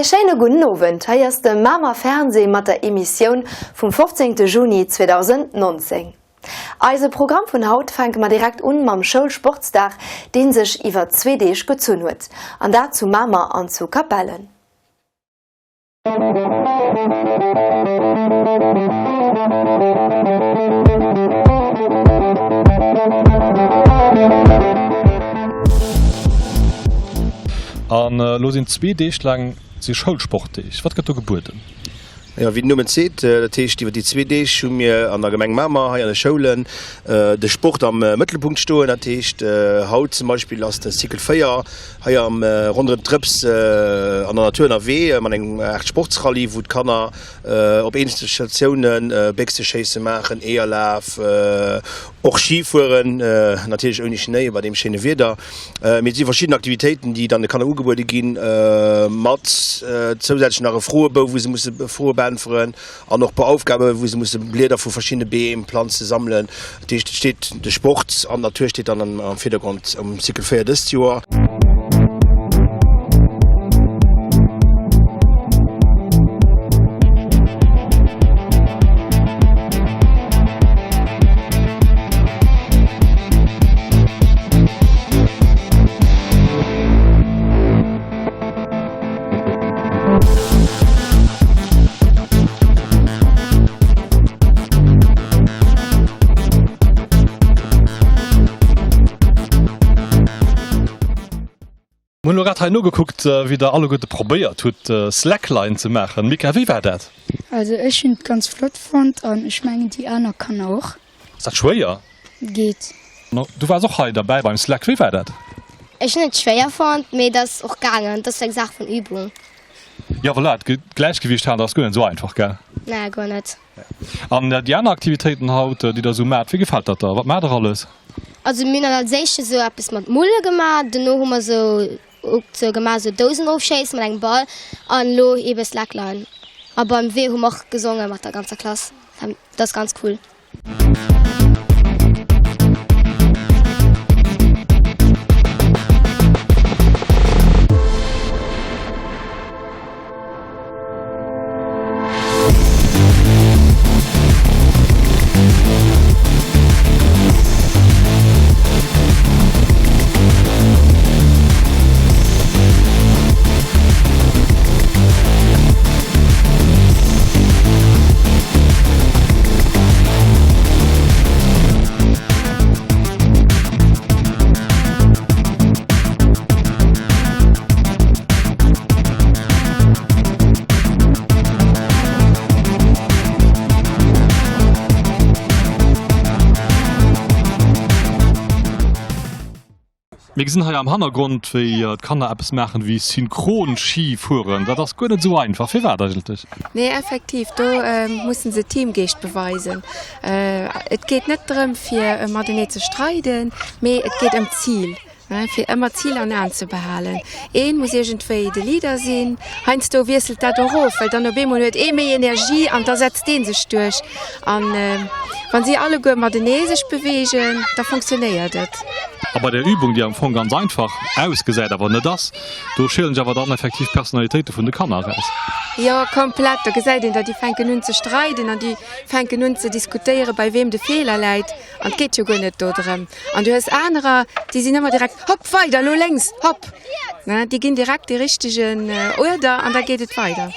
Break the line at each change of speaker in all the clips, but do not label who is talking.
Ee schéine gudden Owend, hei ass de Mamer Fernseh mat der Emissioun vum 15 Juni 2019. Eise Programm vun haut fänke mer direkt un mam Schoulsportsdag, deen sech iwwer zwee Deeg gezunn huet, an dat zu Mamer an zu Capellen.
An elo sinn zwee Deeg laang si Schoulsportdeeg. Wat gëtt do gebueden?
Jo, wéi den Numm et seet, dat heescht iwwer déi zwee Deeg hu mir an der Gemeng Mamer hei an de Schoulen de Sport am Mëttelpunkt stoen. Dat heescht haut zum Beispill ass de Cycle 4 hei am ronderëm d'Drëps an der Natur ënnerwee mat engem Aart Sportsrallye, wou d'Kanner op eenzelne Statiounen Béchseschéisse maachen, Eeërlaf, och Ski fueren, natierlech ouni Schnéi bei deem schéine Wieder. Mee et si verschidden Aktivitéiten, déi dann de Kanner ugebuede ginn, mat zousätzlech nach e Froebou, wou se musse Froe beäntweren an och e puer Aufgaben, wou se musse Blieder vu verschiddene Beem, Planze sammelen. Dat heescht, et steet de Sport an d'Natur steet dann am Virdergrond um Cycle 4 dëst Joer.
Mir hunn elo grad hei nogekuckt, wéi der alleguerte probéiert hutt, Slackline ze maachen. Mika, wéi war dat?
Also ech hunn et ganz flott fonnt an ech mengen déi aner Kanner och.
Ass dat schwéier?
Geet.
Du waars och hei derbäi beim Slack, wéi war dat?
Ech hunn et schwéier fonnt, mee et ass och gaangen. Et ass eng Saach vun Übung.
Jo voilà, d'Gläichgewiicht halen, dat ass guer net esou einfach, gell?
Nee, guer net.
An déi aner Aktivitéiten haut, déi der esou maacht, wéi gefält dat der? Wat maacht der alles?
Also mir hunn als éischt esou eppes mat Mulle gemaach, dono hu mer esou sou gemaach, sou Dousen ofschéissen mat engem Ball an elo ebe Slackline. A beim Wee hu mer och gesonge mat der ganzer Klass, dat ass ganz cool.
Mir gesinn hei am Hannergrond, wéi d'Kanner eppes maachen wéi Synchron-Ski fueren. Dat ass guer net esou einfach. Firwat eigentlech?
Nee, effektiv, do mussen se Teamgeescht beweisen. Et geet net drëm, fir matenee ze streiden, mee et geet ëm d'Zil. Fir ëmmer d'Zil an Aen ze behalen. Een muss iergendwéi de Leader sinn. Heiansdo wiesselt dat och of, well dann op eemol huet ee méi Energie an da setzt dee sech duerch. An wa si alleguer matenee sech beweegen, da fonctionnéiert et.
A bei der Übung, déi am Fong ganz einfach ausgesäit, awer net ass, do schielen sech awer dann effektiv d'Personalitéite vun de Kanner eraus.
Jo, komplett. Do gesäit een da, déi fänken un ze streiden an déi fänken un ze diskutéieren, bei weem de Feeler läit. An et geet jo guer net dodrëm. An du hues anerer, déi sinn ëmmer direkt, hopp, weider, elo lénks, hopp. Ne, déi ginn direkt dee richtegen Uerder an da geet et weider.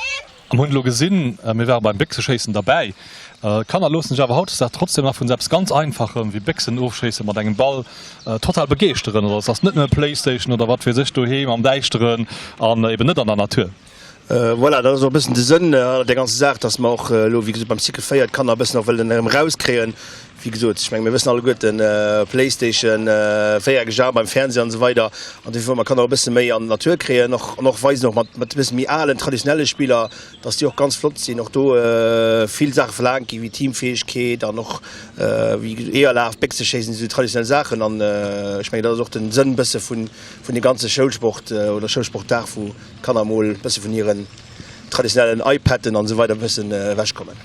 A mir hunn elo gesinn, mir ware beim Béchseschéissen derbäi, d'Kanner loossen sech awer hautdesdaags trotzdem nach vun esou eppes ganz Einfachem wéi Béchsen ofschéisse mat engem Ball total begeeschteren. Also et ass net nëmme Playstation oder wat weess ech doheem am Däischteren an eben net an der Natur.
Voilà, dat ass och e bëssen de Sënn hanner där ganzer Saach, dass mer och elo, wéi gesot, beim Cycle 4 d'Kanner e bëssen och wëllen erëm erauskréien. Wéi gesot, ech menge mir wëssen alleguerten, Playstation, véiereckeg Aen beim Fernseh an esou weider. An dofir wëlle mer d'Kanner och e bësse méi an d'Natur kréien och an och weisen, och mat mat e bësse méi alen, traditionelle Spiller, dass déi och ganz flott sinn. Och do vill Saache verlaangt gi wéi Teamfäegkeet an och wéi Eeërlaf, Béchseschéissen, esou traditionell Saachen. An ech mengen, dat ass och den Sënn bësse vun vun deem ganze Schoulsport oder Schoulsportdag, wou Kanner mol bësse vun hiren traditionellen iPad'en an esou weider bëssen ewech kommen.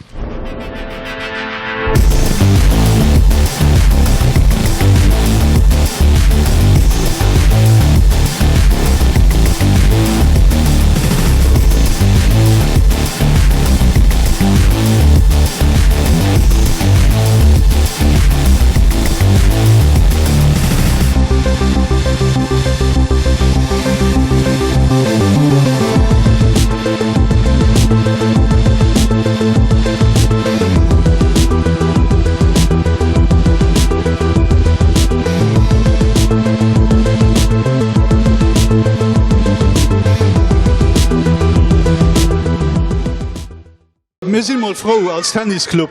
Mir si mol frou als Tennisclub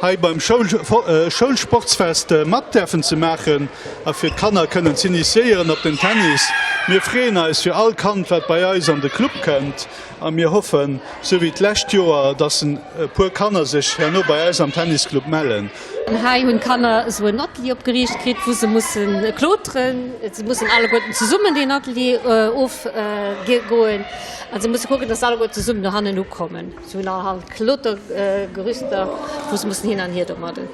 hei beim Schoulsportsfest mat däerfen ze maachen a fir d'Kanner kënnen z'initiéieren op den Tennis. Mir freeën eis fir all Kand wat bei eis an de Club kënnt a mir hoffen, sou wéi d'lescht Joer, dass e puer Kanner sech herno bei eis am Tennisclub mellen.
Hei hunn d'Kanner esou en Atelier opgeriicht kritt, wou se mussen kloteren. Se mussen alleguerten zesummen deen Atelier ofgoen a se musse kucken, dass se alleguerten zesummen dohannen ukommen. Se hunn allerhand Klotergerüster, wou se mussen hin an hier domadden.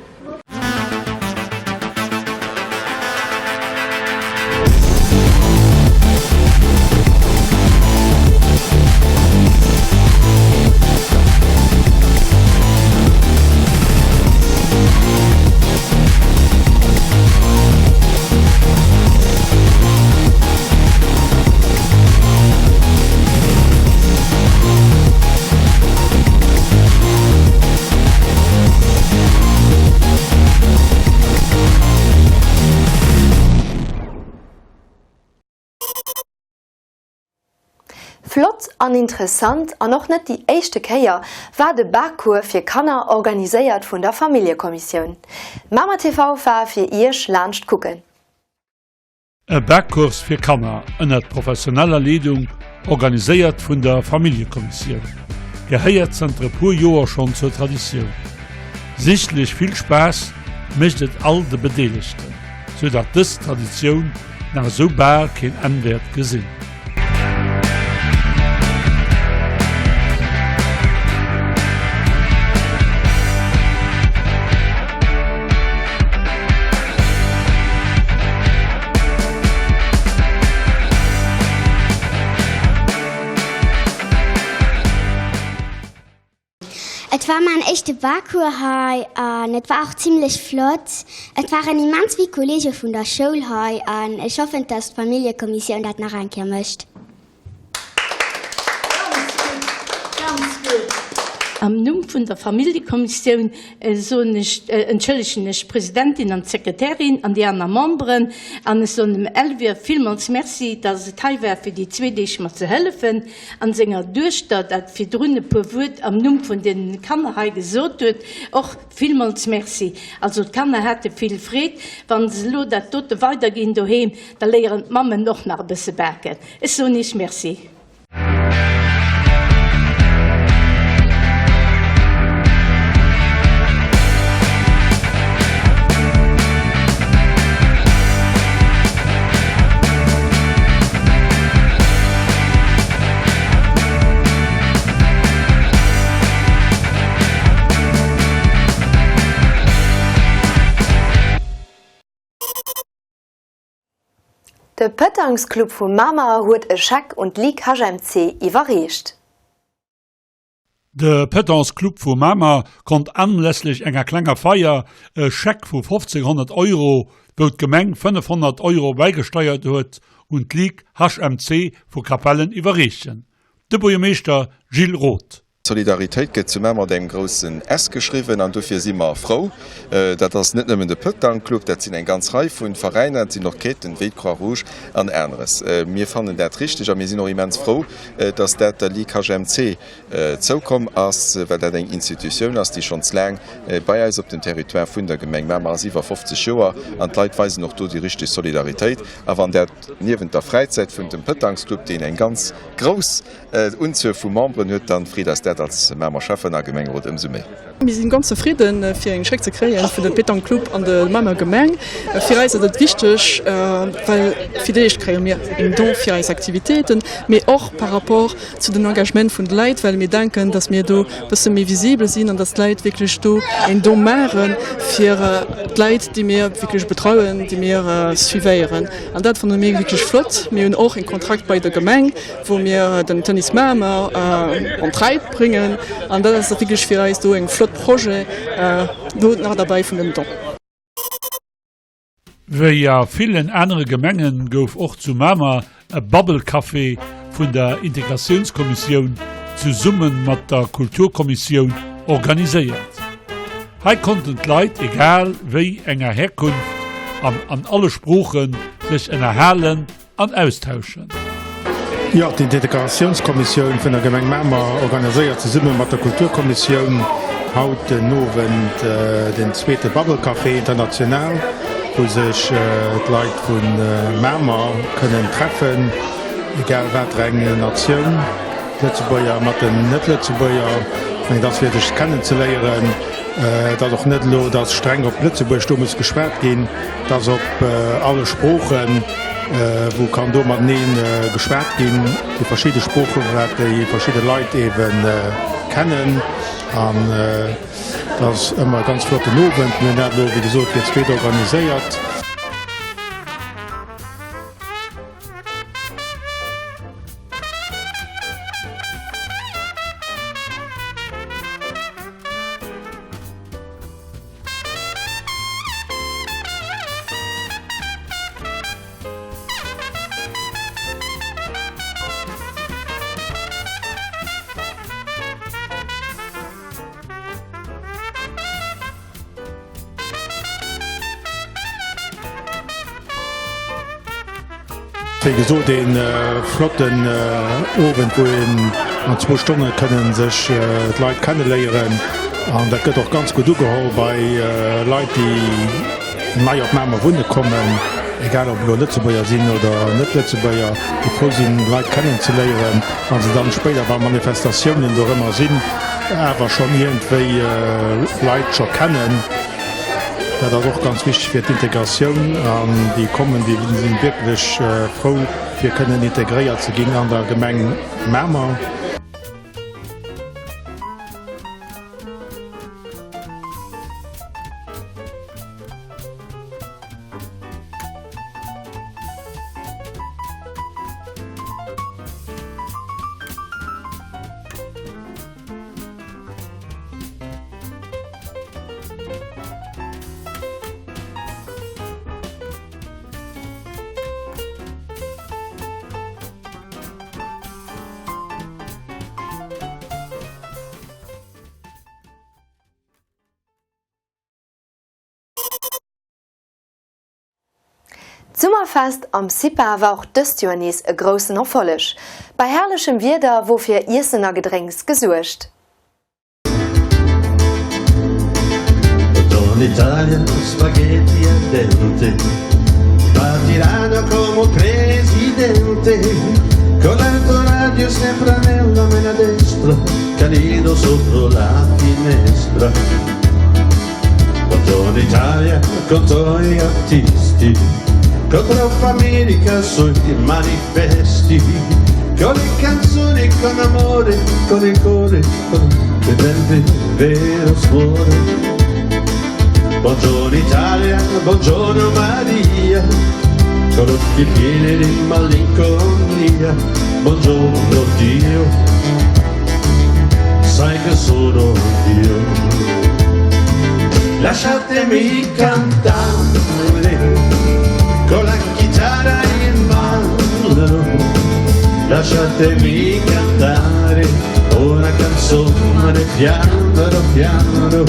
Flott an interessant an och net déi éischte Kéier war de Bakcours fir Kanner organiséiert vun der Familljekommissioun. Mamer TV war fir iech laanscht kucken.
E Bakkurs fir Kanner ënnert professioneller Leedung, organiséiert vun der Familljekommissioun, gehéiert zënter e puer Joer schonn zur Traditioun. Sichtlech vill Spaass mécht et all de Bedeelegten, sou datt dës Traditioun nach esou bal keen Enn wäert gesinn.
Et war mäin éischte Parcours hei an et war och zimlech flott. Et waren immens vill Kollege vun der Schoul hei an ech hoffen, dass d'Familljekommissioun dat nach eng Kéier mécht.
Am Numm vun der Familljekommissioun soen ech, entschëllegen ech d'Presidentin an d'Sekretärin an déi aner Memberen an ech soen dem Elvire villmools Merci, dass et hei war fir déi zwee Deeg mer ze hëllefen an senger Duechter, dat virdrun e puer Wuert am Numm vun de Kanner hei gesot huet, och villmools Merci. Also d'Kanner hate vill Freed. Wa se elo dat dote weiderginn doheem, da léieren d'Mammen och nach e bësse baken. Ech soen Iech Merci.
De Petanquesclub vu Mamer huet e Scheck un d'Ligue HMC iwwerreecht.
De Petanquesclub vu Mamer konnt anlässlech enger klenger Feier e Scheck vu 1500 Euro, wou d'Gemeng 500 Euro bäigesteiert huet, un d'Ligue HMC vu Capellen iwwerreechen. De Buergermeeschter Gilles Roth.
Solidaritéit gëtt zu Mamer mat engem groussen S geschriwwen an dofir si mer frou. Dat ass net nëmmen de Petanque-Club, dat sinn eng ganz Rei vu Veräiner, et sinn och Quêten wéi d'Croix Rouge an aneres. Mir fannen dat richteg a mir sinn och immens frou, dass dat der Ligue HMC zoukomm ass, well dat eng Institutioun ass, déi schonns laang bei eis op dem Territoire vun der Gemeng Mamer ass, iwwer 50 Joer, an d'Leit weisen och do déi richteg Solidaritéit. A wann dat niewent der Fräizäit vun dem Petanquesclub, deen eng ganz grouss Unzuel vu Memberen huet, dann freet eis dat als Mamer Schäffen a Gemengerot ëmsou méi.
Mir sinn ganz zefridden fir eng Schéck ze kréien vun de Pétanque Club an de Mamer Gemeng. Fir eis ass et wichteg, well fir d'éischt kréie mir een Don fir eis Aktivitéiten, mee och par rapport zu den Engagement vun de Leit, well mir denken, dass mir do bësse méi visibel sinn an dass d'Leit wierklech do een Don maache fir d'Leit, déi mir wierklech betreuen, déi mir suivéieren. An dat fanne mir wierklech flott. Mir hunn och een Kontrakt bei der Gemeng, wou mir den Tennis Mamer an d'Rei bréngen an dat ass wierklech fir eis do eng flott Projet do nach derbäi vun dem Don.
Wéi a villen anere Gemenge gouf och zu Mamer e Babbelcafé vun der Integratiounskommissioun zesumme mat der Kulturkommissioun organiséiert. Hei konnten d'Leit egal wéi enger Herkunft an an alle Sproochen sech ënnerhalen an austauschen.
Jo, d'Integratiounskommissioun vun der Gemeng Mamer organiséiert zesumme mat der Kulturkommissioun haut den Owend den zweete Bubble Café International, wou sech d'Leit vu Mamer kënnen treffen, egal water eng Natioun, d'Lëtzebuerger mat den Net-Lëtzebuerger. Ech mengen, et ass fir sech kennenzeléieren. Et ass och net elo, datt streng op Lëtzebuergesch do muss geschwat ginn. Et ass op alle Sproochen, wou kann do matenee geschwat ginn, déi verschidde Sproochen, wat déi verschidde Leit eebe kennen. An et ass ëmmer e ganz flotten Owend. Mir hunn dat elo, wéi gesot, fir d'zweet organiséiert. Wéi gesot een flotten Owend wou een an zwou Stonne kënnen sech d'Leit kenneléieren an dat gëtt och ganz gutt ugeholl bei Leit déi nei op Mamer wunne kommen, egal ob elo Lëtzebuerger sinn oder net Lëtzebuerger, déi frou sinn Leit kennenzeléieren wa se dann spéider bei Manifestatiounen dorëmmer sinn awer schonn iergendwéi Leit scho kennen. Dat ass och ganz wichteg fir d'Integratioun an déi kommen, déi si wierklech frou fir kënnen integréiert ze ginn an der Gemeng Mamer.
D'Summerfest am CIPA war och dëst Joer nees e groussen Erfolleg. Bei herrlechem Wieder wor fir Iessen a Gedrénks gesuergt.
Buongiorno Italia con toi artisti, con troppa America sui manifesti, con le canzoni, con amore, con il cuore, con il tempi vero suore. Buongiorno Italia, buongiorno Maria, con occhi pieni di malinconia, buongiorno Dio, sai che sono io. Lasciatemi cantare con la chitarra in mano, lasciatemi cantare una canzone piano piano.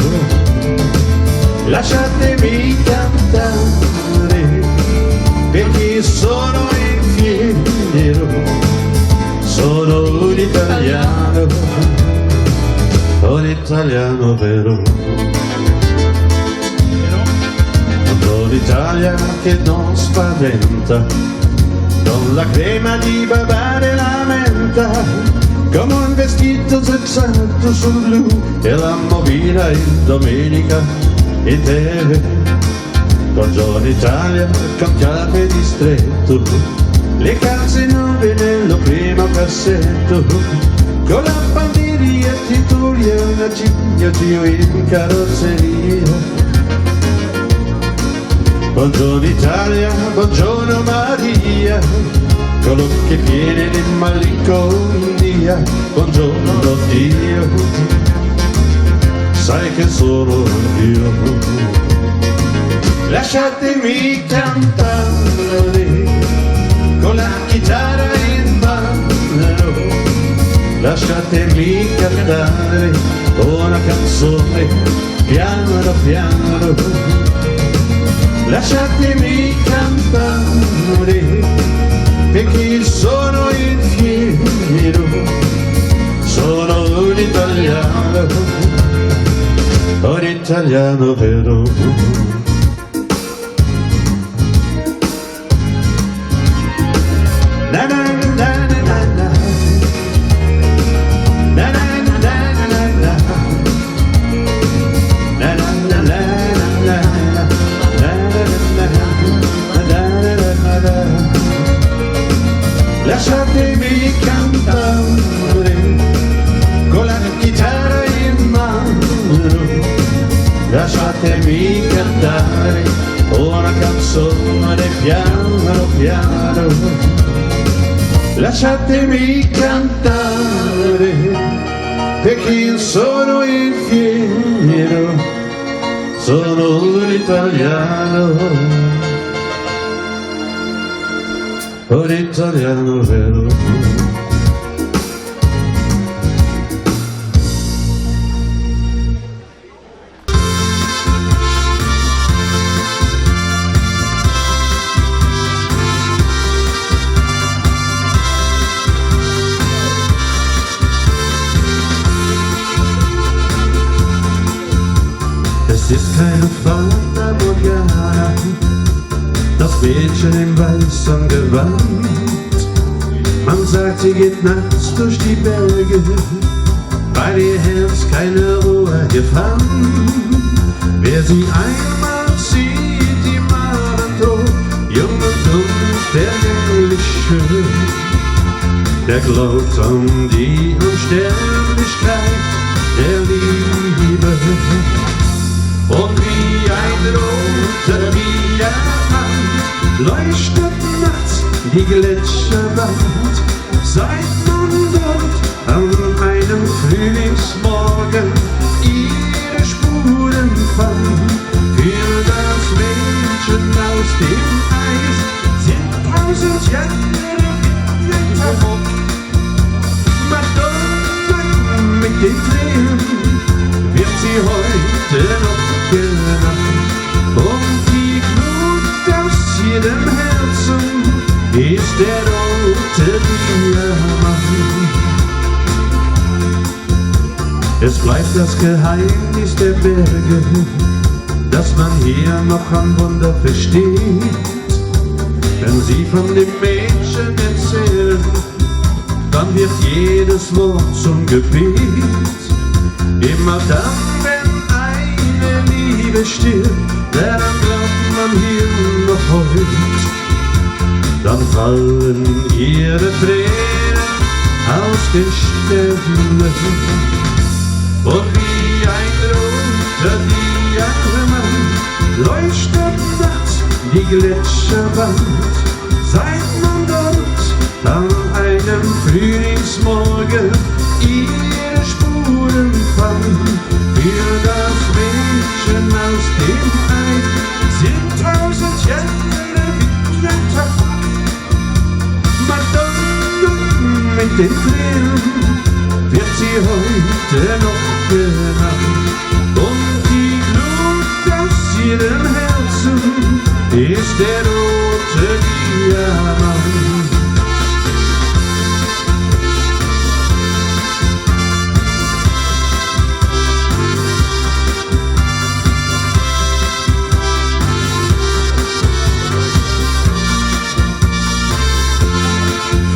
Lasciatemi cantare perché sono in fiero, sono un italiano, un italiano vero. L'Italia che non spaventa, con la crema di babare e la menta, come un vestito zigzaggato sul blu e la movida in domenica in tv. Buongiorno Italia, con chiave distretto, le calze nuove nello primo cassetto, con la bandiera titoli e una ciglia giro in carrozzeria. Buongiorno Italia, buongiorno Maria, con occhi pieni di malinconia, buongiorno Dio, sai che sono io. Lasciatemi cantare con la chitarra in mano, lasciatemi cantare una canzone piano piano. Lasciatemi cantare. Perché sono in fiero, sono un italiano, un italiano vero. Na na na na na na. Na na na na na na. Na na na na na na. Na na na na. Na na na na na. Lasciatemi cantare con la chitarra in mano. Lasciatemi cantare una canzone piano piano. Lasciatemi cantare perché io sono il fiero, sono un italiano, un italiano vero. Es ist keine Fata Morgana, das Mädchen im weißen Gewand. Man sagt, sie geht nachts durch die Berge, weil ihr Herz keine Ruhe hier fand. Wer sie einmal sieht, die Marathon, jung und unvergänglich schön, der glaubt an die Unsterblichkeit der Liebe. Und wie ein roter Diamant leuchtet nachts die Gletscherwand, seit man dort an einem Frühlingsmorgen ihre Spuren fand. Für das Mädchen aus dem Eis sind tausend Jahre wie ein Tag. Madonna mit den Tränen wird sie heute noch genannt. Und die Glut aus jedem Herzen ist der rote Diamant. Es bleibt das Geheimnis der Berge, dass man hier noch ein Wunder versteht. Wenn sie von dem Mädchen erzählen, dann wird jedes Wort zum Gebet. Immer dann, wenn eine Liebe stirbt, daran glaubt man hier noch heut. Dann fallen ihre Tränen aus den Sternen. Und wie ein roter Diamant leuchtet nachts die Gletscherwand, seit man dort an einem Frühlingsmorgen ihre Spuren fand. Für das Mädchen aus dem Eis sind tausend Jahre wie ein Tag. Madonna mit den Tränen wird sie heute noch genannt. Und die Glut aus ihrem Herzen ist der rote Diamant.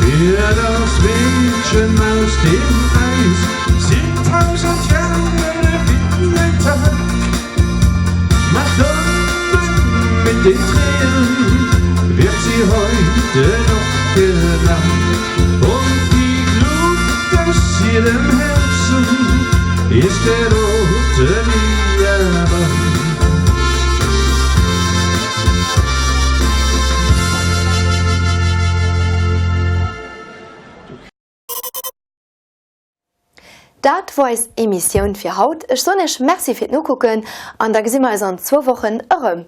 Für das Mädchen aus dem Eis sind tausend Jahre wie ein Tag. Madonna mit den Tränen wird sie heute noch genannt. Und die Glut aus ihrem Herzen ist der rote Diamant.
Dat wor eis Emissioun fir haut. Ech soen iech Merci fir d'Nokucken an da gesi mer eis an zwou Wochen erëm.